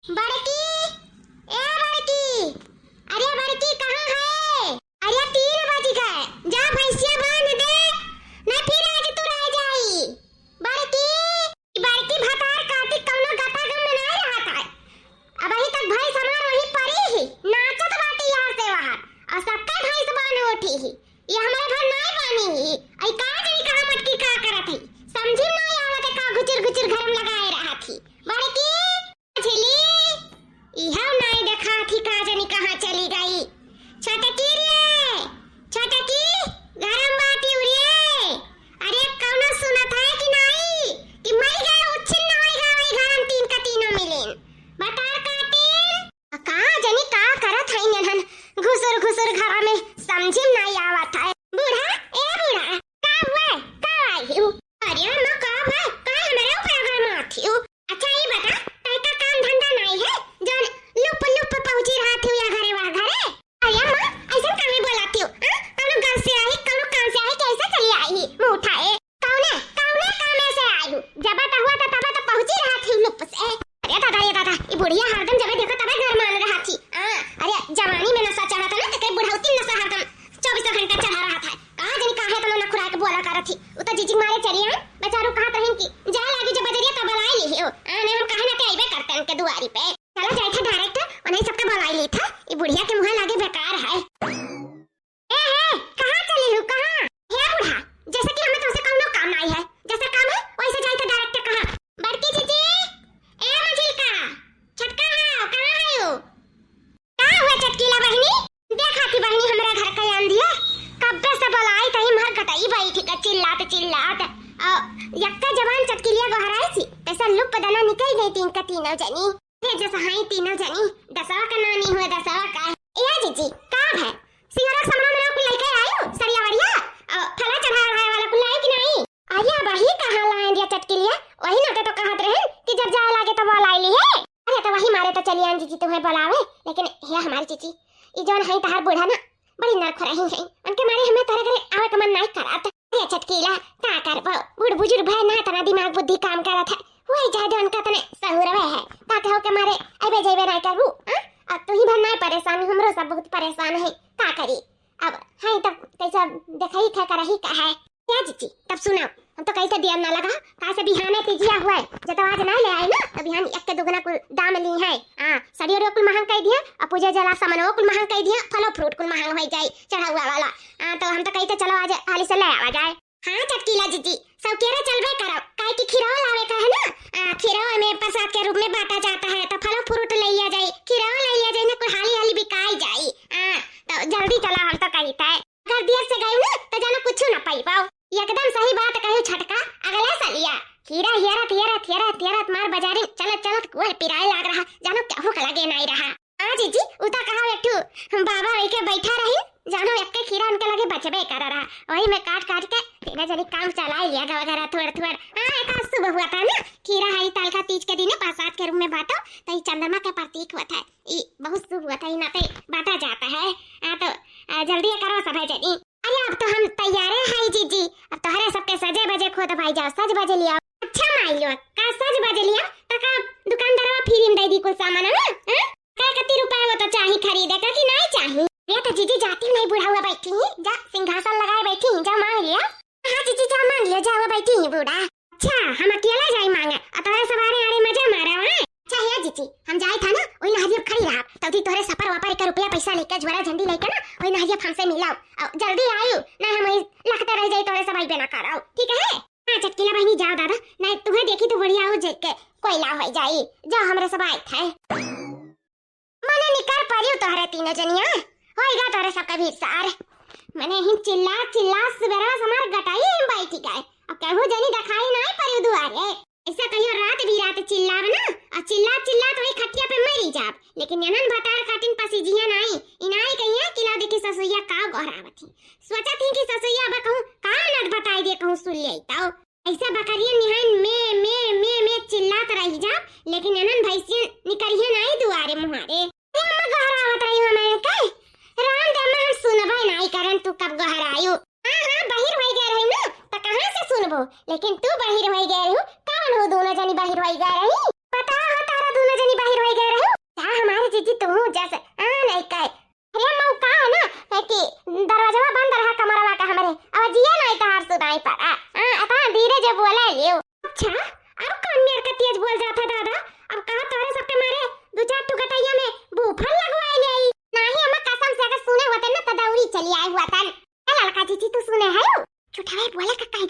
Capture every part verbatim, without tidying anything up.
बड़की, ए बड़की, अरे बड़की कहाँ है? अरे तीन बज गए, जा भैंसिया बांध दे, नहीं फिर आज तू रह जाई। बड़की, ई बड़की भतार काटी कौनो गता गम में नहीं रहत है। अबही तक भैंस हमार वहीं परी ही, नाचत बाटी यहाँ से वहाँ, और सबका भैंस बांध उठी ही। ये हमारे घर नहीं बानी ही, आई का जानी कहाँ मटकी का करत ही, समझी में नहीं आवत है का घुचुर घुचुर घर में लगाए रहत ही। बड़की, झिली, इहौ नाई देखात ही, का जानी कहाँ चली गई। छोटकी रे, छोटकी, गरम बाटी उड़िए। अरे, कौनो सुनत है कि नाई? कि मई गए उच्छिन्न होई गए वही घर में तीन का तीनों मिलिन। बतार काटिन। आ, का जानी का करत है इन्हन घुसुर घुसुर घर में, समझी में नाई आवत है। बूढ़ा, ए बूढ़ा, का हुआ? का आई हूँ? अरे अम्मा, का भा? काहे हमरे ऊपर गरमात हिउ? अच्छा, ई बता, तैका काम धंधा नाई है, जौन लुप लुप पहुँची रहत हिउ या घरे वा घरे? अरे अम्मा, अइसन काहे बोलत हिउ? हाँ? कौनो गल से आई, कौनो काम से आई, कैसे चली आई ही? मुँह उठाए। कौने, कौने कामे से आई हूँ? जब तो हुआ था, तब तो पहुँची रहत हिउ लुप से। अरे दादा, ये दादा, ई बुढ़िया हरदम जबे देखो तबे गरमान रहत ही। हाँ, अरे जवानी में नशा चढ़त है ना, तेरे बुढ़ौती में नशा हरदम चौबीसों घंटा चढ़ा रहत है। कहाँ जानी काहे इतना नखुराए के बोला करत ही। उ तो जीजी मारे चली आन, बेचारू कहत रहिन कि जाए लागी जब बजरिया तब बुलाई ली हो। आ, नहीं हम काहे ना ते अइबे करते उनके दुआरी पे। चला जाए थे direct, उन्हें सबका बुलाई ली था। ई बुढ़िया के मुँह लागे बेकार है। ए, ए, कहाँ चली हूँ, कहाँ? हे बूढ़ा, जैसे कि हमें तुमसे कौनो काम नाई है, जैसे काम है, वैसे जाए थे direct कहाँ? बड़की जीजी, ए मझिलका, छोटका हाव, कहाँ है वो? का हुआ चटकीला बहिनी? देखा थी बहिनी हमरा घर का आन दिया। कब्बे से बोलाई तही मर गटई बैठी का चिल्लात चिल्लात। आ, यक्का जवान चटकीलिया गोहराई थी, तैसा लुप दना निकल गई तीन का तीनों जनी। हे जसहाई तीनों जनी, दसवा का नानी हुए दसवा का। ए जीजी, का है? सिंगरा सामान मेरा कुल लेके आयो, सरिया वरिया, आ, फला चढ़ाए वढ़ाए वाला कुल लायो कि नहीं? अरे, वही कहाँ लाए दिया चटकीलिया? वही नाते तो कहत रहे कि जब जाए लागे तब वो लाई ली है। अरे, तो वही मारे तो चली आन जीजी तुम्हें बुलावे, लेकिन हे हमारी जीजी, ई जौन है तहार बूढ़ा ना, बड़ी नरखुरही है, उनके मारे हमें तोहरे घरे आवे का मन नाई करत। अरे चटकीला, का करबो, बूढ़ बुजुर्ग भए ना, तना दिमाग बुद्धि काम करत है, वही जाए दे उनका तने सहूरवे है, का कहो के मारे अइबे जइबे नाई करबू, हाँ? अब तू ही भर नाई परेशान, हमरो सब बहुत परेशान है, का करी? अब है तब कैसा देखई खा करही का है? क्या जीजी, तब सुनाओ, हम तो कैसे दिया ना लगा, काहे से बिहाने तीजिया हुआ है, जब तो आज ना ले आई ना, तो बिहान एक के दुगना कुल दाम ली है। हाँ, सरियो रे कुल महंग कह दिया, और पूजा जला सामान वो कुल महंग कह दिया, फलो फ्रूट कुल महंग हो जाए, चढ़ावा वाला। हाँ, तो हम तो कहते चलो आज हाली से ले आवा जाए। हाँ, चटकीला जीजी, सब केरा चलबे करो, काहे कि खीरवा लावे का है ना, आ, खीरवा में प्रसाद के रूप में बांटा जाता है, तो फलो फ्रूट ले लिया जाए, खीरवा ले लिया जाए ना, कोई हाली हाली बिकाई जाए। हाँ, तो जल्दी चला, हम तो कही थे। अगर देर से गई ना, तो जानो कुछ ना पाई पाओ। एकदम सही बात कही छटका, अगले सलिया। खीरा हेरत, हेरत, हेरत, हेरत मार बाजारी चलत, चलत कुल पिराए लाग रहा, जानो केहू का लगे नाई रहा। हाँ जीजी, उता कहा एक ठू बाबा वही के बैठा रही, जानो एक के खीरा उनके लगे बचबे कर रहा, वही में काट, काट के तेरा जनी काम चला लिया गवा घरा थोड़, थोड़। हाँ, एक आज शुभ हुआ था ना, खीरा हरी ताल का तीज के दिन प्रसाद के रूप में बांटो, तो ये चंद्रमा के प्रतीक हुआ था। ई बहुत शुभ हुआ था, ई नाते बांटा जाता है। आ, तो, आ, जल्दी करो सब है जनी। अरे, अब तो हम तैयारे है जीजी, अब तोहरे सबके सजे बजे खुद भाई जाओ, सज बजे लिया। अच्छा माई लो, का सज बजे लिया? तो का दुकानदारवा फ्री में दे दी कुल सामान ना? हाँ? का कति रुपया वो तो चाही खरीदे का कि नहीं चाही? ये तो जीजी जाती नहीं, बूढ़ा हुआ बैठी ही, जा सिंहासन लगाए बैठी ही, जा मांग लिया। हाँ जीजी, जा मांग लिया, जा वो बैठी ही बूढ़ा। अच्छा, हम अकेला जाई मांगे, आ तोहरे सवारे आड़े मजा मारा वहाँ। अच्छा हे जीजी, हम जाए था ना, वही नहरिया खड़ी रहा, तौती तोहरे सफर वफर के रुपया पैसा लेके, झोरा झंडी लेके ना, वही नहरिया हमसे मिलाओ, और जल्दी आयु, नहीं हम वही लखते रह जाई, तोहरे सवाई पे ना कराओ, ठीक है? हाँ चटकीला बहिनी, जाओ दादा, नहीं तुम्हें देखी तो बढ़िया हो जेके कोयला हो जाई, जाओ हमरे सवाई थे। मने निकर परियो तोहरे तीनों जनिया, होइगा तोहरे सबके भीड़ सार। मने हिन चिल्ला चिल्ला सुबेरवा से हमार गटाई हिम बैठी गए। अब केहू जनी देखाई नाई परियो दुआरे। ऐसा कहियो रात बिरात चिल्लाब ना, आ चिल्ला चिल्ला तो वही खटिया पे मरी जाब। लेकिन एनन भतार काटिन पसीजिया नाई, इनाई कहिया कि ला देखी ससुइया का गोहरावत ही। सोचत ही कि ससुइया अब कहूँ का नद बताई दे, कहूँ सुन ले तो। ऐसा बकरियन निहान में, में, में, में चिल्लात रही जा, लेकिन एनन भैंसियन निकरिहे नाई दुआरे मुहारे। ए अम्मा, गोहरावत रही हो मैं के? राम दे अम्मा, हम सुनबे नाई करन, तू कब गोहरायु? हाँ, हाँ, बहिर होई गए रही ना, त कहाँ से सुनबो? लेकिन तू बहिर होई गए रही, कौन हो दोनों जनी बहिर होई गए रही? बताओ हो, तारा दोनों जनी बहिर होई गए रही?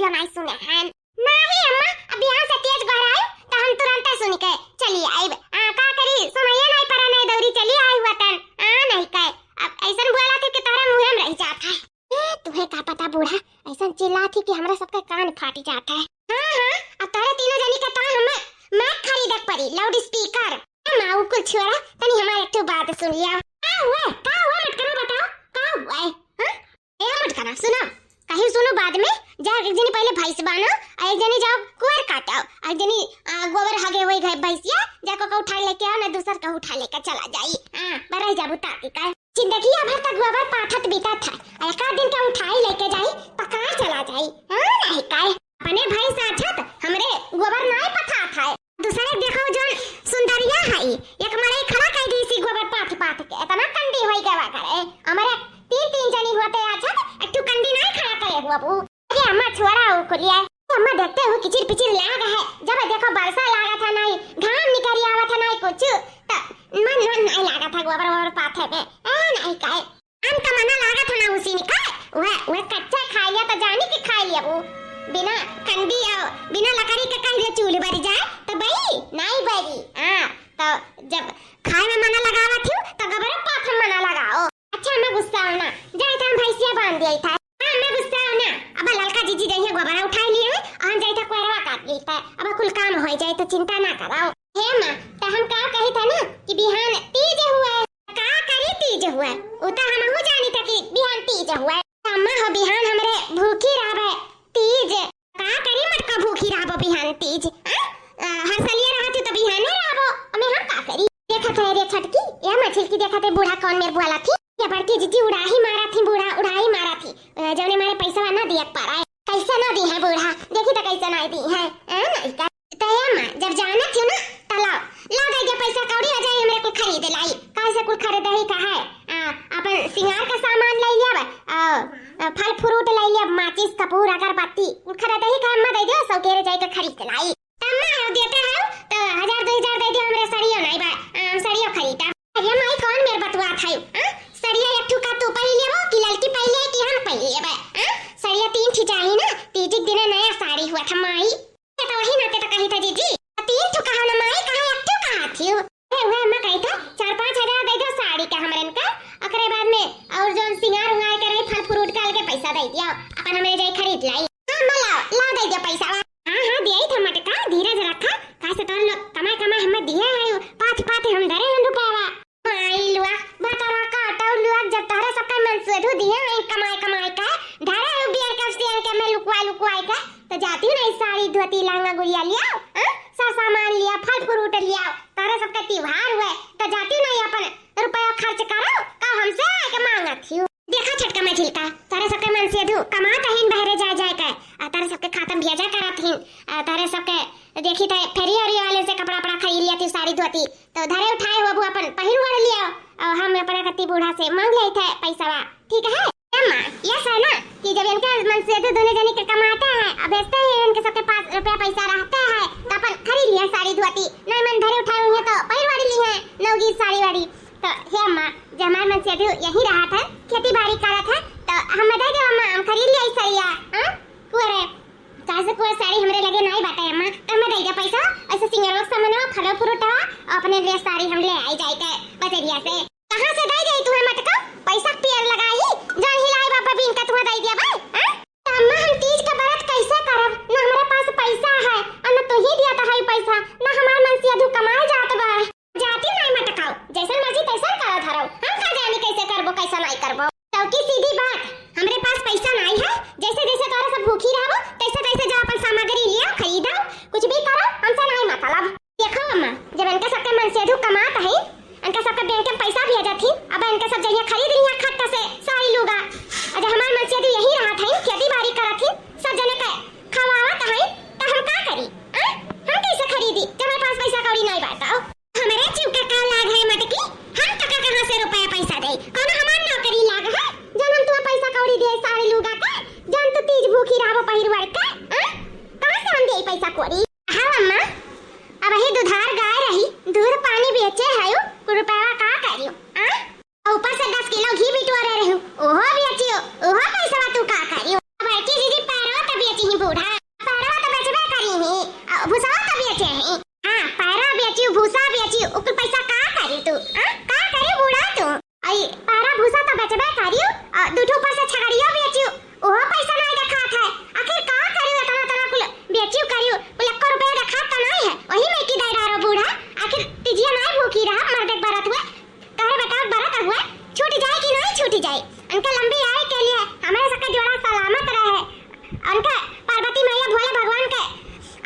तो नाहीं सुने हैं। नाहीं अम्मा, अब यहाँ से तेज गोहराई तो हम तुरंत सुन के चली आइब। आ, का करी, सुनाइए नाहीं परा, नाहीं दौरी चली आई हुआ तन। आ, नाहीं कहे, अब ऐसन बोला थी कि तोहरे मुँहे में रह जात है। ए, तुहे का पता बूढ़ा, ऐसन चिल्ला थी कि हमरा सबके कान फाट जात है। हाँ, हाँ, अब तोहरे तीनों जनी के तो हमें माइक खरीदक पड़ी, लाउड स्पीकर। ए माँ, उ कुल छोड़ा, तनी हमार एक ठो बात सुन लिया। का हुआ? का हुआ मटकना, बताओ, का हुआ है? हाँ? ए मटकना, सुनो, कहीं सुनो बाद में, जा एक जनी पहले भैंस बानो, और एक जनी जाओ गोबर काटाओ, और एक जनी, आ, गोबर हगे हुए घर भैंसिया, जाको का उठा लेके आओ, ना दूसर का उठा लेके चला जाई। हाँ, बरह जाबू ताकि का। जिंदगिया भर तक गोबर पाथत बीतत है, और एक आध दिन का उठाई लेके जाई, तो कहाँ चला जाई? हाँ, नाहीं का। अपने भैंस आछत, हमरे गोबर नाहीं पथात है। दूसरे देखो जौन सुंदरिया है, एक मड़ई खड़ा कर दी इसी गोबर पाथ पाथ के, इतना कंडी होई गवा करे। हमारे तीन तीन जनी होते आछत, एक ठो कंडी नाहीं खड़ा करे हुआ बू। अरे अम्मा छोड़ा हो कुलिया। अम्मा देखते हो किचिर पिचिर लाग है, जब देखो बरसा लागा था नाहीं, घाम निकल आवा था नाहीं कुछ, तो मन मन नाहीं लागा था गोबर वोबर पाथे में। ए नाहीं काहे। हम तो मना लागत है ना उसी में का, वह, वह कच्चा खाइया तो जानी के खाइया वो। बिना कंडी और बिना लकड़ी के कह दे चूल्हे बरी जाए, तो बरी, नाहीं बरी। हाँ, तो जब खाए में मना लगावत हो, तो गोबरो पाथ में मना लगाओ। अच्छा, मैं गुस्सा हो ना, जाए तो हम भैंसिया बांध दिया था। हाँ, मैं गुस्सा हो ना, अब ललका जीजी जाइए गोबरा उठाए लिए हैं, और हम जाए था कोयरवा काट ली था। अब कुल काम हो जाए तो चिंता ना कराओ। हे माँ, तो हम का कही था ना कि बिहान तीज हुआ है। का करी तीज हुआ? उ त हमहू जानी त कि बिहान तीज हुआ। अम्मा हो बिहान हमरे भूखी रहबे तीज। का करी मटका भूखी रहबो बिहान तीज? आ? आ, हर सलिया रहत हो त बिहाने रहबो। अमे हम का करी? देखत है रे छटकी, या मछिल की देखत है बूढ़ा कौन मेर बोला थी? या बड़की जीजी उड़ाही मारा थी, बूढ़ा उड़ाही मारा थी। आ, जौने मारे पैसा ना दिया पारा है। कैसे ना दी है बूढ़ा? देखी तो कैसे ना दी है। आ, नहीं का। तो ए माँ, जब जानत हो ना, तो लाओ, ला दे दे पैसा कौड़ी, आ जाए हमरे कुल खरीद लाई। कैसे कुल खरीदे ही का है? आ, अपन सिंगार का सामान ले लिया, आ, आ, फल फ्रूट ले लिया, माचिस, कपूर, अगरबत्ती, कुल खरीदे ही का अम्मा दे दे, सौ केरे जाए के खरीद लाई। तो अम्मा हो देते हो, तो हजार दो हजार दे दे, हमरे सड़ियो नहीं बा, आ, हम सड़ियो खरीदा। अरे माई, कौन मेर बतुआ था? आ, सड़िया एक ठू का तू पहन लेबो, कि लड़की पहन ले, कि हम पहन लेबे? आ, सड़िया तीन ठी चाही ना, तीजिक दिने नया साड़ी हुआ था माई। ये तो वही नाते तो कही था जीजी। तीन ठो कहा ना माई, कहा एक ठो कहा थी। ए, उहे अम्मा कही था, चार पाँच हजार दे दो साड़ी का हमरन का। ओकरे बाद में और जौन सिंगार उंगार के रही, फल फ्रूट का अलगे पैसा दे दिया, अपन हमरे जाई खरीद लाई। हाँ, अम्मा लाओ, ला दे दिया पैसा। हाँ, हाँ, दिया ही था मटका, धीरज रखा। काहे से तोर लोग कमाए कमाए हमें दिए हैं, पाथ पाथ हम धरे हैं रुपयावा। माई लुआ, भतरा काटौ लुआ, जब तोहरे सबके मनसेधू दिहे हैं कमाए कमाए के, धरे हो बियर के सियन के में लुकवाए लुकवाए के, तो जाती नहीं साड़ी धोती लहंगा गुड़िया लियाओ, हाँ? सब सामान लिया, फल फ्रूट लियाओ, तोहरे सबके त्योहार हुए, तो जाती नहीं अपन रुपया खर्च करो, का हमसे आके मांगत हियो? देखा छोटका मझिलका, तोहरे सबके मनसेधू कमात अहिन बहरे जाए जाए के, आ तोहरे सबके खाता में भेजा करत हिन, आ तोहरे सबके देखी थे फेरी ओरी वाले से कपड़ा वपड़ा खरीद लिया थी, साड़ी धोती, तो धरे उठाए हो, अब अपन पहिर ओढ़ लिया, और हम अपना कत्ती बूढ़ा से मांग ले थे पैसा, ठीक है? ए माँ, ये है ना कि जब इनके मनसेधू दोनों जने के कमाते हैं, अब भेजते हैं, इनके सबके पास रुपया पैसा रहते हैं, तो अपन खरीद लिया साड़ी धोती, नहीं मन धरे उठाए हुए तो पहिर ओढ़ ली है, नौगी साड़ी वाड़ी। तो हे माँ, जब हमारे मनसेधू यही रहा था, खेती बाड़ी करा था, तो हम दे दे माँ, हम खरीद लिया सड़िया, हाँ? कुआरे, काहे से कुआरे साड़ी हमरे लगे नाई बाटे अम्मा, तो हमें दे दे पैसा, ऐसे सिंगरवा सामानवा, फलो फ्रूटवा, अपने लिए साड़ी हम ले आई जाए के बजरिया से। कहाँ से दे दे तुम्हें मटका? पैसा पियर लगाई, जान हिलाई बाबा बीन का तुम्हें दे दिया भाई, हाँ? तो अम्मा हम तीज का व्रत कैसे करब? ना हमारे पास पैसा है, और ना तू ही दिया तो है पैसा, ना हमार मनसेधू कमाए जात बा। जाती नहीं मटकाओ, जैसन मर्जी तैसन करा धराओ, हम का जानी कैसे करबो कैसा नहीं करबो। चौकी सीधी बात, हमरे पास पैसा नहीं है, जैसे जैसे तोरा सब भूखी रहबो, तैसे तैसे जाओ अपन सामग्री लिया, खरीदा, कुछ भी करो, हमसे नहीं मतलब। देखो अम्मा, जब इनके सबके मनसेधू कमात है, इनका सबके बैंक में पैसा भेजत ही, अब इनके सब जइया खरीद लिया खट्टा से साड़ी लूगा। और जब हमार मनसेधू यही रहत है, खेती बाड़ी करत ही, सब जने के खवावत है, तो हम का करी? आ? हम कैसे खरीदी जब हमारे पास पैसा कौड़ी नहीं बात? हमरे चिउका का लाग है मटकी, हम तका कहाँ से रुपया पैसा दे? कौनो हमार नौकरी लाग है, जौन हम तुम्हें पैसा कौड़ी दे साड़ी लूगा का, जौन तू तीज भूखी रहबो पहिर ओढ़ के, आ? कहाँ से हम दे पैसा कौड़ी? हाँ अम्मा, अब ही दुधार गाय रही, दूध पानी बेचे है, रुपया का करियो, आ? और ऊपर से दस किलो घी बिटोरे रही, ओहो बेचियो, ओहो पैसा तू का करी? अब मर्दे के बरत हुए, तोहरे बताओ बरत हुए, छूट जाए कि नहीं छूट जाए? उनका लंबी आयु के लिए हमारे सबका जोड़ा सलामत रहे। उनका पार्वती मैया भोले भगवान के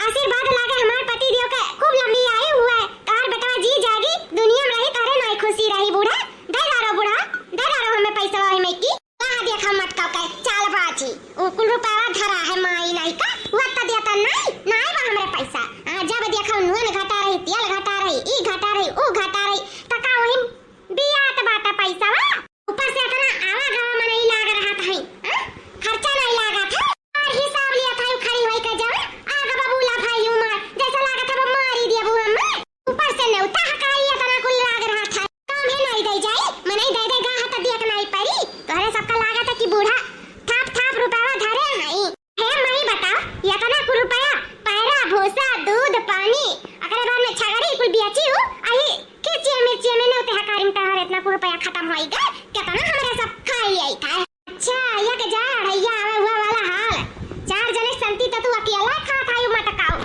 आशीर्वाद लागे, हमारे पति देव के खूब लंबी आयु हुए। तोहर बेटवा जी जागी, दुनिया में रही, तोहरे नाई खुशी रही। बूढ़ा, दे दारो बूढ़ा, दे दारो हमें पैसा वही में की। कहाँ देखा मटका के चालबाजी, उ कुल रुपया धरा है माई नाई का, वो तो देता नहीं, नहीं बा हमरे पैसा। हाँ, जब देखा नून घटा रही, तेल घटा रही, ई घटा रही, उ घटा रही, त का वही बियात बाटा पैसा बा? ऊपर से इतना आवा गवा मनई लाग रहा था, हाँ? खर्चा नहीं लागा था। और हिसाब लिया था, खड़ी होई के जावे, आग बबूला भाई उमर, जैसे लागा था वो मारी दिया वो हमें। ऊपर से नेवता हकारी इतना कुल लाग रहा था। काम है नहीं दे जाई, मनई दे दे गा हाथ दिया के नहीं परी। तोहरे सबका लागत है कि बूढ़ा थाप थाप रुपया धरे हई। हे माई बताओ, इतना कुल रुपया, पैरा, भूसा, दूध, पानी, अकरे बाद में छगड़ी कुल बेची हूँ, अही खिचिया मिर्चिया में नेवते हकारी में तोहरे इतना कुल रुपया खत्म होई गए, कितना हमरे सब खाई आई था। अच्छा, ये के जा अढ़ैया आवे हुआ वाला हाल, चार जने संती त तू अकेला खात आयु मटकाओ।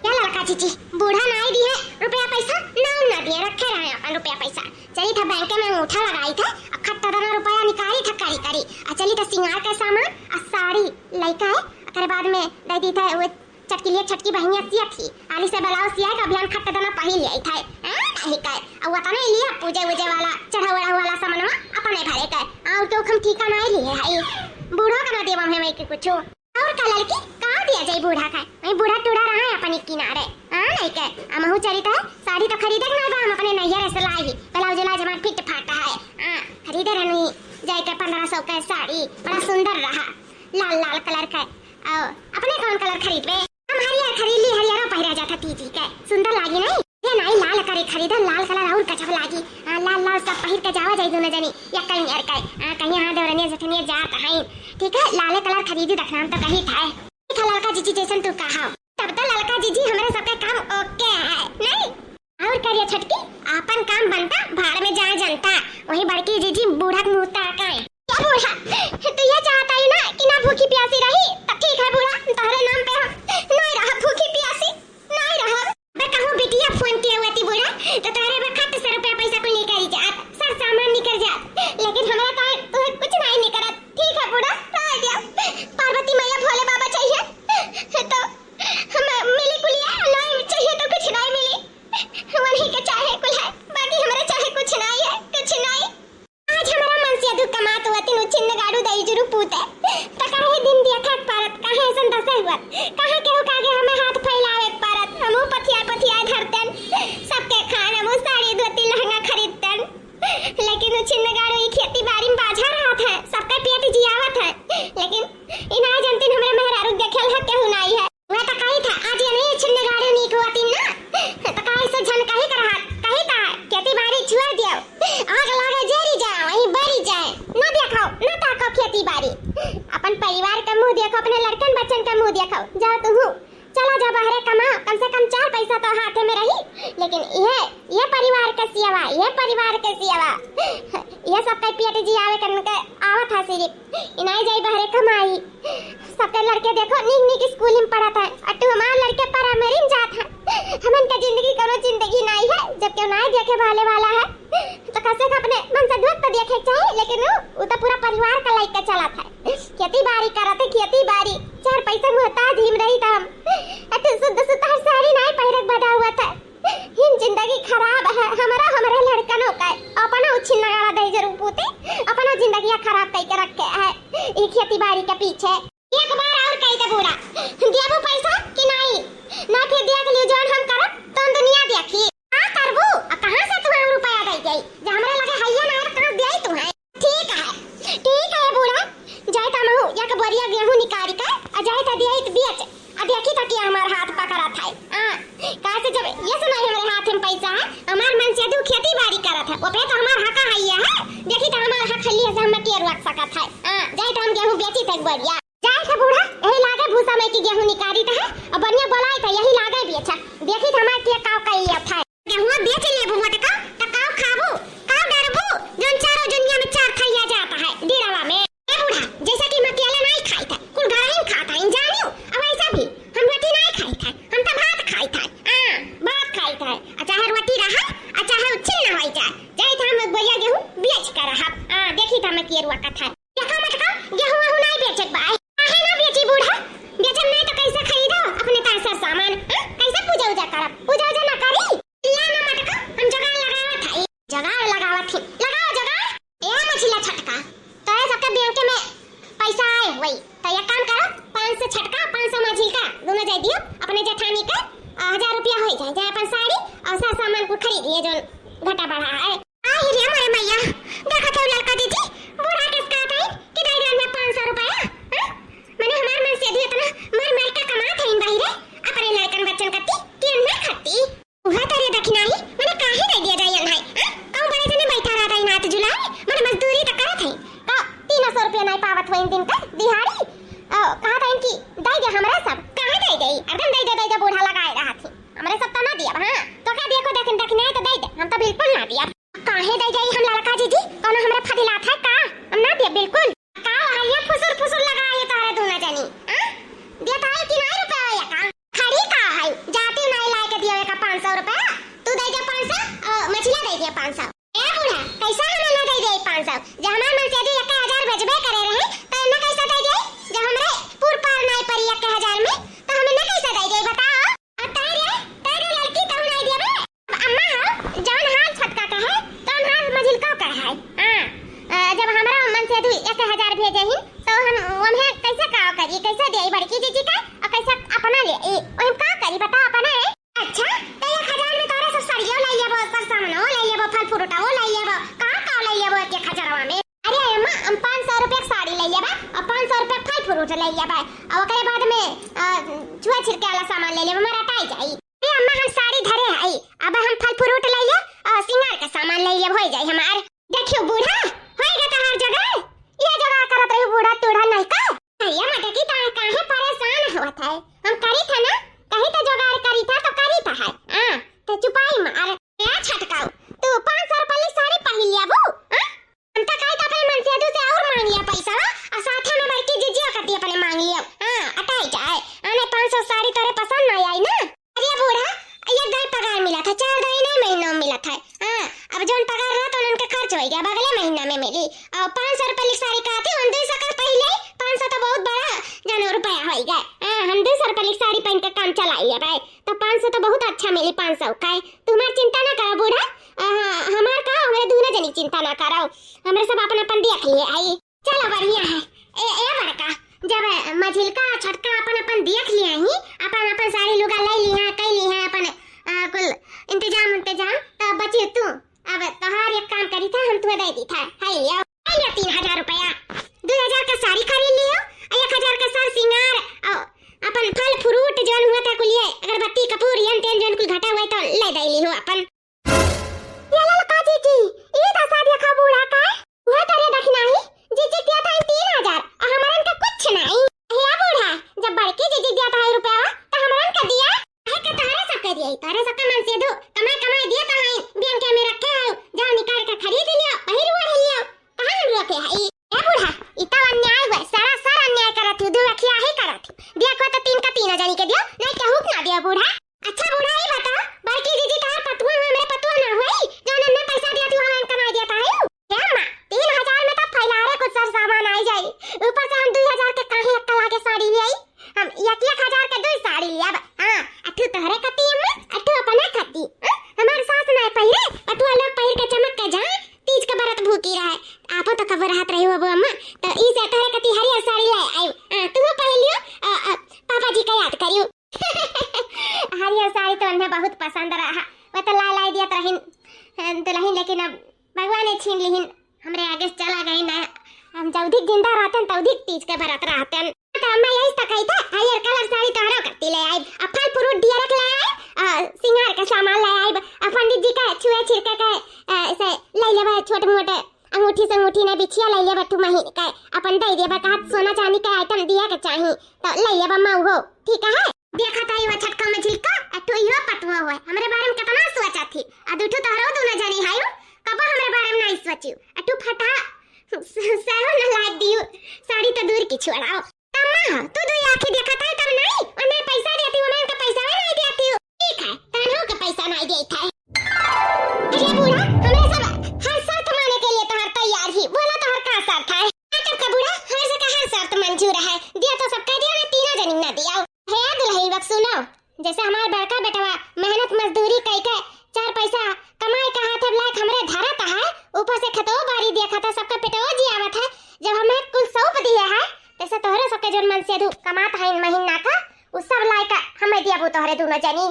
या लड़का जीजी, बूढ़ा नाई दिए रुपया पैसा, नाम ना दिए, रखे रहे अपन रुपया पैसा। चली था बैंक में अंगूठा लगाई थे, अब खट्टा दाना रुपया निकाली था करी करी, आ चली था सिंगार के सामान, आ साड़ी लइका है, ओकरे बाद में दे दी था वो चटकिलिया छटकी बहिनिया सिया थी, आली से ब्लाउज सिया के अभियान खट्टा दाना पहिर ले आई था, हैं? नहीं का, अब वतने लिया पूजे उजे वाला, चढ़ा वढ़ा वाला सामानवा अपने भरे का, और क्यों हम ठीका नहीं लिए है, बूढ़ो का ना देवा है मैं के कुछ। और का लड़की, का दिया जाई बूढ़ा का? वही बूढ़ा टूढ़ा रहा है अपने किनारे। हाँ, नहीं के, हमहू चली तो है, साड़ी तो खरीदे के नहीं बा, हम अपने नैहर से लाई ही, ब्लाउज उलाउज हमार फिट फाटा है। हाँ, खरीदे रहनी, जाए के पन्द्रह सौ का साड़ी, बड़ा सुंदर रहा, लाल लाल कलर का। और अपने कौन कलर खरीदबे? हम हरियर खरीद ली, हरियरो पहिरा जाता तीजी के, सुंदर लागी नहीं? ये नाई लाल करे खरीदन, लाल कलर और गजब लागी। हाँ, लाल लाल सब पहिर के जावा जाई दोनों जनी, या कहीं यार का, हाँ, कहीं हाँ देवरनिया जेठनिया जात हैं, ठीक है, लाले कलर खरीदी रखना हम तो कही था। ठीक है लड़का जीजी जैसन तू कहा, तब तो लड़का जीजी हमरे सबके काम ओके है, नहीं? और करिया छटकी, आपन काम बनता, भाड़ में जाए जनता, वही बड़की जीजी बूढ़ा के मुंह ताकाए। क्या बूढ़ा, तू ये चाहता है ना कि ना भूखी प्यासी रही, तो ठीक है बूढ़ा, तोहरे नाम पे हम नहीं रहा भूखी प्यासी, नहीं रहा। मैं कहूँ बिटिया फोन किया हुआ थी बूढ़ा, तो तोहरे में खट से रुपया पैसा कुल निकल जात, सर सामान निकल जात, लेकिन हमरा तो, तो कुछ नहीं निकलत। ठीक है बूढ़ा, रह गया। पार्वती मैया भोले बाबा चाहिए, तो हम मिली कुलिया, नहीं चाहिए तो कुछ नहीं मिली। वही के चाहे कुल है, बाकी हमरा चाहे कुछ नहीं है, कुछ नहीं। आज हमरा मन से दुख कमात हुआ तीनों छिन्न गाड़ू दई जुरू पूते। त काहे दिन दिया खाक पारत, काहे ऐसन दशा हुआ, काहे केहू के आगे हमें हाथ फैलावे के पारत, हमहू पथिया पथिया धरतन, सबके खान, हमहू साड़ी धोती लहंगा खरीदतन। लेकिन उ छिन्न गाड़ू ई खेती बाड़ी में बाझा रहत है, सबका पेट जियावत है, लेकिन ई ना जानतिन हमरे मेहरारू के देखेल है केहू नाई है। वह तो कही था, आज ये नहीं छिन्न गाड़ू नीक हुआ तीन ना, तो कहे से झन कही कर हाथ, कही था, खेती बाड़ी छोड़ दियो, आग लागे जेरी जाए, वहीं बरी जाए, ना देखो, ना ताको खेती बाड़ी, अपन परिवार का मुंह देखो, अपने लड़कन बच्चन का मुंह देखो, जाओ तू चला जा बहरे कमा, कम से कम चार पैसा तो हाथे में रही। लेकिन ये, ये परिवार के सियवा, ये परिवार के सियवा, ये सब कई पेट जियावे करन के आवत है सिर्फ। इनाई जाई बहरे कमाई। सबके लड़के देखो नीक नीक स्कूल में पढ़त है, और तू हमार लड़के प्राइमरी में जात है। हमन का जिंदगी कोनो जिंदगी नाई है, जब केहू नाई देखे वाले वाला है। तो कैसे का अपने मन से दुख तो देखे के चाही, लेकिन उ, उ तो पूरा परिवार का लइके चलत है। खेती बाड़ी करत है, खेती बाड़ी, चार पैसा मोहताज हिम रही त हम। अति शुद्ध सुतार साड़ी नाई पहिरक बदा हुआ था। हिम जिंदगी खराब है, हमरा, हमरे लड़कनों का, अपना उछिन नगाड़ा दे जरूर पूते, अपना जिंदगी खराब कई के रखे है, ये खेती बाड़ी के पीछे। एक बार और कही दे बूढ़ा, देबू पैसा कि नाई? ना फिर देख लियो जौन हम करब, तौन दुनिया देखी। का करबू? आ कहाँ से तुम्हें रुपया दे गई? जे हमरे लगे हइया ना है, तो कहाँ देई तुम्हें? ठीक है, ठीक है बूढ़ा, जाए त महू एक बोरिया गेहूं निकाली के, आ जाए त दिया इत बेच, आ देखी त कि हमार हाथ पकड़ा था। हाँ, कहाँ से जब ये सुनाई हमरे हाथ में पैसा है, हमार मन से दू खेती बाड़ी करत है, वो पे तो हमार हका हइया है, देखी त हमार हक लिए से हम के रोक सकत है। हाँ, जाए त हम गेहूं बेची थे एक बोरिया। जाए थे बूढ़ा, यही लागे भूसा में की गेहूं निकाली त है, और बढ़िया बोलाई त यही लागे बेचा। देखी त हमार के काव कई लिया था। गेहुआ बेच लेबू मोटका, त काव खाबू, काव डरबू, जौन चारों दुनिया में चार थैया जाता है, डेरावा में। ए बूढ़ा, जैसा कि हम अकेले नहीं खाई था, कुल गरहिन खाता है, जानियो, और ऐसा भी, हम रोटी नहीं खाई था, हम तो भात खाई था, हाँ, भात खाई था, और चाहे रोटी रहा, वकत है। देखा मटका, गेहूं वहूं नाई बेचे के बा। काहे ना बेची बूढ़ा? बेचब नाई तो कैसे खरीदो अपने तार सर सामान? हाँ? कैसे पूजा उजा करब? पूजा उजा ना करी? ला ना मटका, हम जुगाड़ लगावत हई। जुगाड़ लगावत ही। लगाओ जुगाड़। ए मझिला छटका, तोरे सबके बैंक में पैसा आए होई। तो एक काम करो, पाँच सौ छटका, पाँच सौ मझिलका, दोनों जाए दियो अपने जेठानी के, आ, हजार रुपया होई जाए, जाए अपन साड़ी और सर सामान को खरीद लिए जो घटा बढ़ा है। आई रे मोरे मैया, देखत हौ ललका जीजी, बूढ़ा केस कहत हईन कि दे दे हमें पाँच सौ रुपया, हाँ? मने हमार मनसेधू इतना मर मर के कमात हईन बाहिरे, अपने लड़कन बच्चन कत्ती, कि अन्ना खत्ती। उहे तरे दखिनाही, मने काहे दे दिया जाई अन्हाई, हाँ? कहूँ बड़े जने बैठा रहत हईन हाथ जुलाए, मने मजदूरी त करत हईन, का तीन सौ रुपया नाई पावत होइन दिन का दिहाड़ी? अ, कहत हईन कि दे दे हमरा सब, काहे दे दे? एकदम दे दे, दे दे, बूढ़ा लगाए रहत ही। हमरे सब त ना दिया, हाँ? तो का देखो, देखिन, दखिनाही त दे दे, हम त बिल्कुल ना दिया। काहे दे जाई हम ललका जीजी? कौनो हमरे फदिलात है का? हम ना दिया बिल्कुल। का हरिया फुसुर फुसुर लगा ये तोहरे दूना जनी? आ? देत है कि नाई रुपया या का? खड़ी का है? जाती नाई लाए के दियो एका पाँच सौ रुपया। तू दे दे पाँच सौ, अ, मझिला दे दे पाँच सौ। ए बूढ़ा, कैसा हमें ना दे दे पाँच सौ? जब हमार मनसेधू एक हजार बजबे करे रहे, तो इन्हें कैसा दे दे? जब हमरे पूर पार नाई परी एक हजार में, तो हमें ना कैसा दे दे, बताओ? आ तारे, तारे लड़की कहूँ नाई देबे। अब अम्मा हो, जौन हाल छटका का है, तौन हाल मझिलका का है। हाँ, अ, जब हमरा मनसेधू एक हजार भेजे ही, तो हम ओम्हे कैसे का करी, कैसे देई बड़की जीजी का, और कैसे अपना ले, ई, ओहिम का करी, बताओ अपने। अच्छा, तो एक हजार में तोरे सब साड़ियों ले लेबो, सब सामानो ले लेबो, फल फ्रूटो ले लेबो, का का ले लेबो एक एक हजारवा में? अरे अम्मा, हम पाँच सौ रुपया के साड़ी ले लेबा और पाँच सौ रुपया के फल फ्रूट ले लेबा और ओकरे बाद में, अ, छुआ छिड़के वाला सामान ले लेबा, हमारा अटाई जाई। अरे अम्मा, हम साड़ी धरे हई, अब हम फल फ्रूट ले ले और सिंगार का सामान ले लेब, हो जाई हमार। देखियो बूढ़ा, होई गा तहार जुगाड़, ये जुगाड़ करत रही बूढ़ा टूढ़ा नहीं का। अरे मटकी, ता काहे परेशान होत है? हम करी था ना, कहीं तो जुगाड़ करी था तो करी था है। हाँ, तो चुपाई मार। ए छटकाऊ, तू पाँच सौ रुपया साड़ी पहिन लियाबू, हाँ? हम तो कहे तो अपने मनसेधू से और मांग लिया पैसा, हाँ? और साथे में बड़की जीजिया कती अपने मांग लिया। हाँ, अटाई जाए। आने पाँच सौ साड़ी तोरे पसंद ना आई ना? अरे बूढ़ा, ये दाई पगार मिला था, चार दाई नहीं महीना में मिला था। हाँ, अब जौन पगार रहा तो उनके खर्च हो गया, अब अगले महीना में मिली। और पाँच सौ रुपया की साड़ी का थी, उन दो सौ का पहले ही पाँच सौ तो बहुत बड़ा जानो रुपया हो गया। हाँ, हम दो सौ रुपया की साड़ी पहन के काम चला लिया भाई। तो पाँच सौ तो बहुत अच्छा मिली, पाँच सौ का है। तू हमार चिंता ना करो बूढ़ा, अ, हमार का, हमरे दूनो जनी चिंता ना करो, हमरे सब अपन अपन देख लिए आई। चलो बढ़िया है। ए, ए बड़का, जब मझिलका छोटका अपन अपन देख लिए ही, अपन अपन साड़ी लुगा ले ली है, कई ली है अपन, अ, कुल इंतजाम इंतजाम, तो बची तू। अब तोहार एक काम करी था, हम तुहे दे दी था, है लियो, है लियो तीन हजार रुपया, दो हजार का साड़ी खरीद लियो, और एक हजार का सर सिंगार, और अपन फल फ्रूट जौन हुआ था कुलिए, अगरबत्ती कपूर यन तेन जौन कुल घटा हुआ है तो ले दे लियो अपन। ये ललका जीजी, ई दसा देखा बूढ़ा का, वह तरे दखिनाही, जीजी दिया था तीन हजार, और हमरन का कुछ नहीं। हे बूढ़ा, जब बड़की जीजी दिया था रुपया, तो हमरन का दिया? काहे के तोहरे सबके दिया, तोहरे सबके मनसेधू, कमाई कमाई दिया था, बैंक में रखे हो, जाओ निकाल के खरीद लियो, पहिर ओढ़ लियो, कहाँ हम रोके हई? ए बूढ़ा, ई तो अन्याय हुआ, सरासर अन्याय करत हूँ, दुर्व्याख्या ही करत हूँ। दिया को तो तीन का तीन जनी के दियो, नहीं केहू के ना दियो बूढ़ा। अच्छा बूढ़ा, ई बताओ, बड़की जीजी तोहार पतुआ हुआ, हमरे पतुआ ना हुई, जौन हमें पैसा दिया तू, हमें कमाई दिया ताही। हे अम्मा, तीन हजार में तो फैलारे कुछ सर सामान आई जाई, ऊपर से हम दो हजार के काहे एक कला के साड़ी ले आई? हम एक एक हजार के दो साड़ी ले अब। हाँ, अठू तोहरे कती अम्मा, अठू अपना कती। हाँ, हमार सास ना पहिरे, पतुआ लोग पहिर के चमक के जाए, तीज के बरत भूखी रहे। आपो तो खबर रहत रही हो अम्मा, तो ई से तोहरे कती हरियर साड़ी ले आई। हाँ, तू पहन लियो, आ, आ, पापा जी का याद करियो। हरियर साड़ी तो उन्हें बहुत पसंद रहा। वो तो लाई लाई दियत रहिन, अ, दुल्हन, लेकिन अब भगवान ने छीन लिहिन, हमरे आगे से चला गई ना। हम जौधिक जिंदा रहतन, तौधिक तीज के बरत रहतन। तो अम्मा यही तो कही था, हरियर कलर साड़ी तोहरो कत्ती ले आइब, आ फल फ्रूट ढेरक ले आइब, आ सिंगार के सामान ले आइब, आ पंडित जी का छुए छिड़के के, अ, ऐसे ले लेबे छोट मोट अंगूठी से अंगूठी नहीं बिछिया ले लेबे, ठू महीन के अपन दे देबे, कहत सोना चांदी के आइटम दिया के चाही, तो ले लेबे अम्मा उहो, ठीक है? देखत हई वो छटका मझिलका, आ तू इहो पतुआ हुआ, हमरे बारे में कितना सोचा थी, आ दुठू तोहरो दूनो जनी हायो, कबो हमरे बारे में नहीं सोचियो, आ तू फटा स-, सहू न लाग दियो, साड़ी तो दूर की छोड़ाओ। अम्मा, तू दो आँखी देखत है तब नहीं, उन्हें पैसा देती, उन्हें उनका पैसा भी नहीं देती हो। ठीक है, तन्हू का पैसा नहीं देता है। अरे बूढ़ा, हमरे सब हर शर्त माने के लिए तोहर तैयार ही, बोला तोहर का शर्त है? लायक हमरे धरत है, ऊपर से खेतवो बारी देखत है, सबका पेटवो जियावत है। जब हमें कुल सौंप दिए है, तैसे तोहरे सबके जौन मनसेधू कमात है इन महीना का, उ सब लायक हमें दियाबू तोहरे दुनो जनी।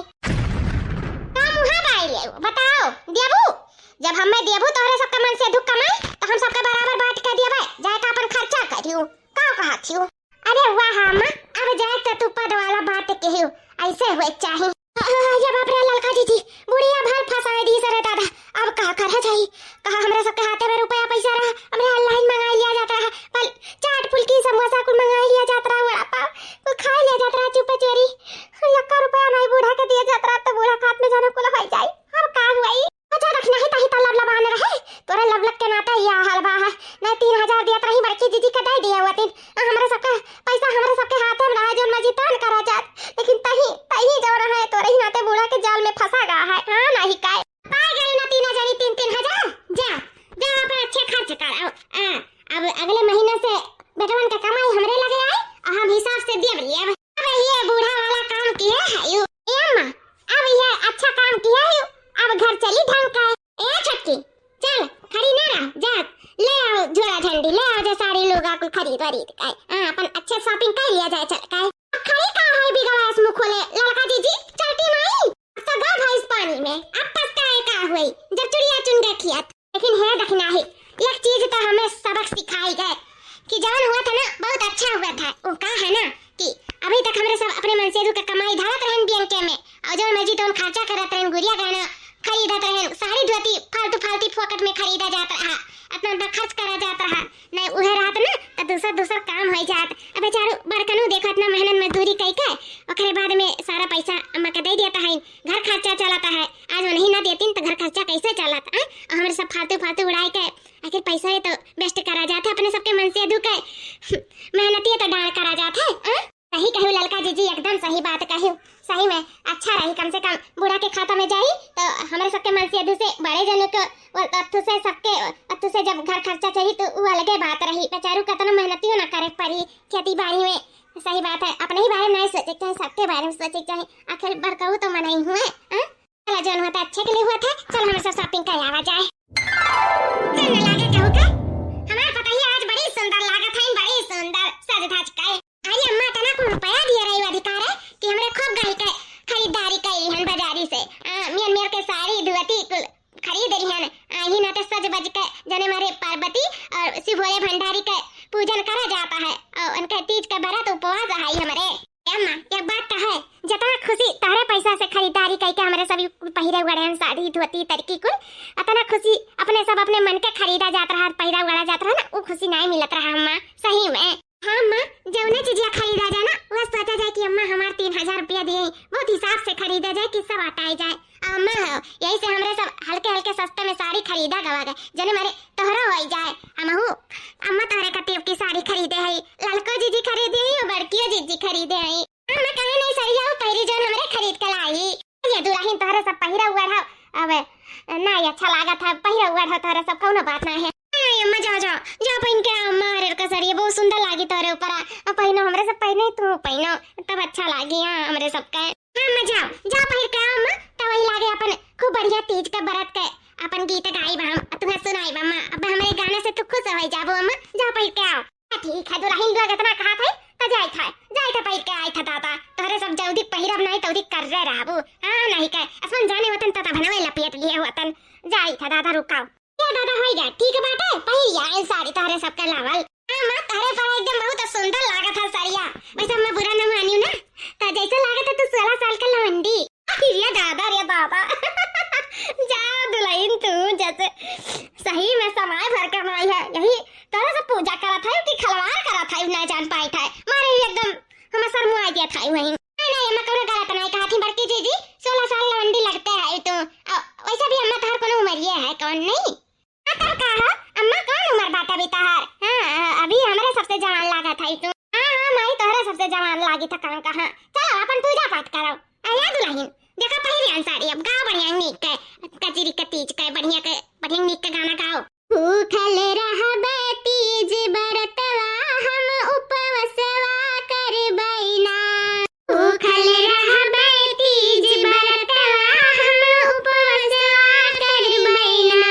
का मुहा बाई ले बताओ, दियाबू? जब हमें दियाबू तोहरे सबके मनसेधू कमाई, तो हम सबके बराबर बांट के दियाबे, जाए का अपन खर्चा करियो। का कहत हियो? अरे वाह अम्मा, अब जाए तो तू पद वाला बात कहियो, ऐसे हुए चाही। अरे बाप रे ललका जीजी, बुढ़िया भर फंसाए दी सरे दादा। अब का करा जाई? कहा हमरा सबके हाथे में रुपया पैसा रहा, हमरे ऑनलाइन मंगाई लिया जात रहा, पर चाट फुल्की समोसा कुल मंगाई लिया जात रहा, वड़ा पाव कुल खाई लिया जात रहा चुपे चोरी। यक्का रुपया नहीं बूढ़ा के दिया जात रहा, तो बूढ़ा खात में जाने कुल हो जाई। अब का हुई? अच्छा रखना ही तही तो लबलबान रहे, तोरे लबलब के नाते या हाल बा है। नहीं तीन हजार दिया तो रही बड़की जीजी के दे दिया हुआ तीन, आ, हमरे सबके पैसा हमरे सबके हाथे में रहा, जौन मर्जी तौन करा जात, लेकिन तही, तही जौन है, तोरे ही नाते बूढ़ा के जाल में फंसा गया है। हाँ, नहीं काय? पाए गई ना तीन हजार, तीन, तीन हजार। जा, जा अपन अच्छे खर्च कर। आ, आ, अब अगले महीना से बेटवन के कमाई हमरे लगे आई, और हम हिसाब से देब लेब। अब ये बूढ़ा वाला काम किए है यू। ए अम्मा, अब ये अच्छा काम किए है यू। अब घर चली ढंग का। ए छोटकी, चल, खड़ी ना रह, जा, ले आओ झोरा झंडी, ले आओ जे साड़ी लुगा कुल खरीद वरीद के। हाँ, अपन अच्छे shopping कर लिया जाए, चल, काय? अब खड़ी का है बिगवास मुँह खोले, ललका जीजी, चलती नहीं? अब तो गा भैंस पानी में, अब पछताए का हुई, जब चुड़िया चुन गए खियात। लेकिन हे दखिनाही, एक चीज तो हमें सबक सिखाई गए कि जवन हुआ था ना, बहुत अच्छा हुआ था। वो का है ना कि अभी तक हमरे सब अपने मनसेधू के कमाई धरत रहन बैंक में, और जौन मर्जी तौन खर्चा करत रहन, गुड़िया गहना खरीदत रहन, साड़ी धोती फालतू फालतू फोकट में खरीदा जात रहा, इतना बड़ा खर्च करा जात रहा। नहीं उहे रहत ना, तो दूसर दूसर काम हो जात। अब बेचारू बड़कनू देखो, इतना मेहनत मजदूरी कई के, ओकरे बाद में सारा पैसा अम्मा के दे देता है, घर खर्चा चलाता है। आज उन्हीं ना देतीन तो घर खर्चा कैसे चलत, हैं? और हमरे सब फालतू फालतू उड़ाए के, आखिर पैसा ये तो waste करा जात है, अपने सबके मनसेधू के मेहनतिये तो डांड करा जात है, हैं? सही कहू ललका जीजी, एकदम सही बात कहू। सही में अच्छा रही, कम से कम बूढ़ा के खाता में जाई तो हमरे सबके मनसेधू से बड़े जनों के वो अत्थु से सबके अत्थु से जब घर खर्चा चली तो वो अलगे बात रही। बेचारू कतनो मेहनतियो ना करे पड़ी खेती बाड़ी में। सही बात है, अपने ही बारे में नहीं सोचे के चाहे, सबके बारे में सोचे के चाहे। आखिर बड़कऊ तो मनई हुए, हैं? चला जौन हुआ था अच्छे के लिए हुआ था, चल हमरे सब shopping कर आवा जाए। चल न लागे कहू का, हमार पतोहिया आज बड़ी सुंदर लागत है, बड़ी सुंदर सज धज के। अरे अम्मा, इतना कुल रुपया दिया रही अधिकार है कि हमरे खूब गही के खरीदारी कइली हन बाजारी से। आ, मियन मियर के साड़ी धोती कुल खरीद रही हन। आ, ही नाते सज बज के जने मारे पार्वती और शिव भोले भंडारी के पूजन करा जाता है और उनके तीज के व्रत उपवास है हमरे। ए अम्मा, एक बात तो है, जितना खुशी तहरे पैसा से खरीदारी कइके हमरे सभी कुल पहिरे उड़े हन साड़ी धोती तरकी कुल, अतना खुशी अपने सब अपने मन के खरीदा जात रहा, पहिरा उड़ा जात रहा ना, वो खुशी नहीं मिलत रहा अम्मा, सही में। हाँ अम्मा, जौने चीजिया खरीदा जाए ना, वह सोचा जाए कि अम्मा हमार तीन हजार रुपया दिए, बहुत हिसाब से खरीदा जाए कि सब अटाई जाए। अम्मा हो, यही से हमरे सब हल्के हल्के सस्ते में साड़ी खरीदा गवा गए, जने मारे तोहरो होई जाए। हमहू अम्मा तोहरे खातिर की साड़ी खरीदे हई, ललको जीजी खरीदे हई और बड़कियो जीजी खरीदे हई। अम्मा कहे नहीं सरिया वो पहिरी जौन हमरे खरीद के लाई। ये दुल्हन तोहरे सब पहिरा हुआ रहा, अब नहीं अच्छा लागत है, पहिरा हुआ रहा तोहरे सब, कौनो बात ना है। नहीं अम्मा, जाओ, जाओ, जाओ पहिन के आओ, अम्मा, हरियर का साड़ी बहुत सुंदर लागी तोहरे ऊपर। आ, आ पहिनो, हमरे सब पहिने, तू पहिनो, तब अच्छा लागी, हाँ, हमरे सब के। हाँ अम्मा, जाओ, जाओ पहिर के आओ अम्मा, तब वही लागे अपन खूब बढ़िया तीज के बरत के अपन गीत गाई बा हम, आ तुम्हें सुनाई बा अम्मा। अब हमरे गाने से तू खुश हो जाबो अम्मा, जाओ पहिर के आओ। हाँ, ठीक है, दुल्हन लोग इतना कहा था, तो जाई था, जाई था पहिर के आई था दादा, तोहरे सब जल्दी पहिरब नहीं तो उदी कर रहे रहबू। हाँ, नहीं के, असमन जाने होतन तो तब नवे लपेट लिए होतन, जाई था दादा, रुकाओ। ए दादा, होई गया, ठीक बाटे, पहिर आए साड़ी तोहरे सबके लावल। हाँ माँ, तोहरे पर एकदम बहुत सुंदर लागत है साड़िया। वैसे मैं बुरा न मानियो ना, तो जैसे लागत है तू सोलह साल के लवंडी। अरे दादा, रे दादा। जा दुल्हन तू, जैसे सही में समय भर के माई है, यही तोहरे से पूजा करत है कि खलवाड़ करत है, ना जान पाई था। मारे ही एकदम हम शर्म आ गया था वहीं। नहीं, नहीं, अम्मा कोनो गलत नहीं कहा थी बड़की जीजी, सोलह साल लवंडी लगते है तू। अ, वैसे भी अम्मा तोहर कोनो उमरिये है, कौन नहीं? हाँ, तब का हो? अम्मा, कौन उम्र बाटे अभी तोहार? हाँ, अभी हमरे सबसे जवान लागत है तू। हाँ, हाँ, माई, तोहरे सबसे जवान लागी था, कहाँ, कहाँ। चलो, अपन पूजा पाठ करो। अरे दुल्हन, देखो, पहिरी आन साड़ी, अब गाओ बढ़िया नीक के, कजरी के तीज के, बढ़िया के, बढ़िया नीक के गाना गाओ। भूखल रहबे तीज बरतवा, हम उपवसवा करबै ना। भूखल रहबै तीज बरतवा, हम उपवसवा करबै ना।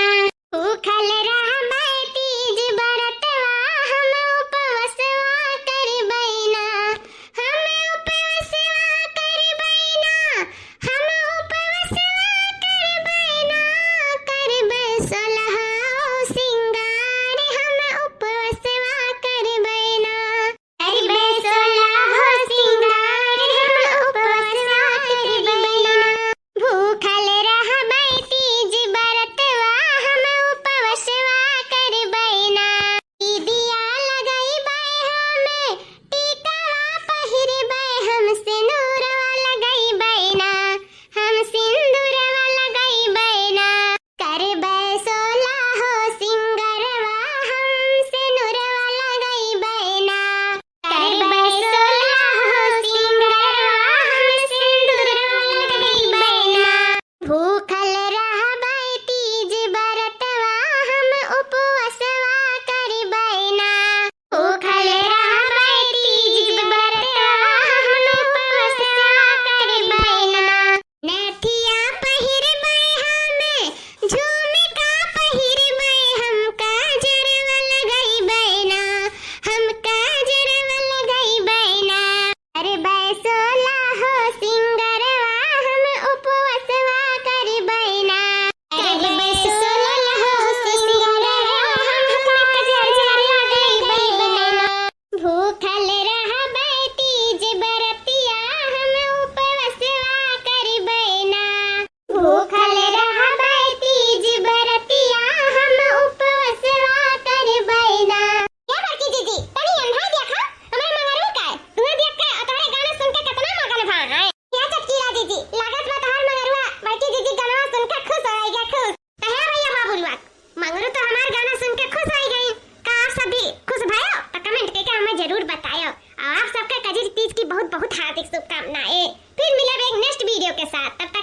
ना ए, फिर मिलब एक next video के साथ। तब तक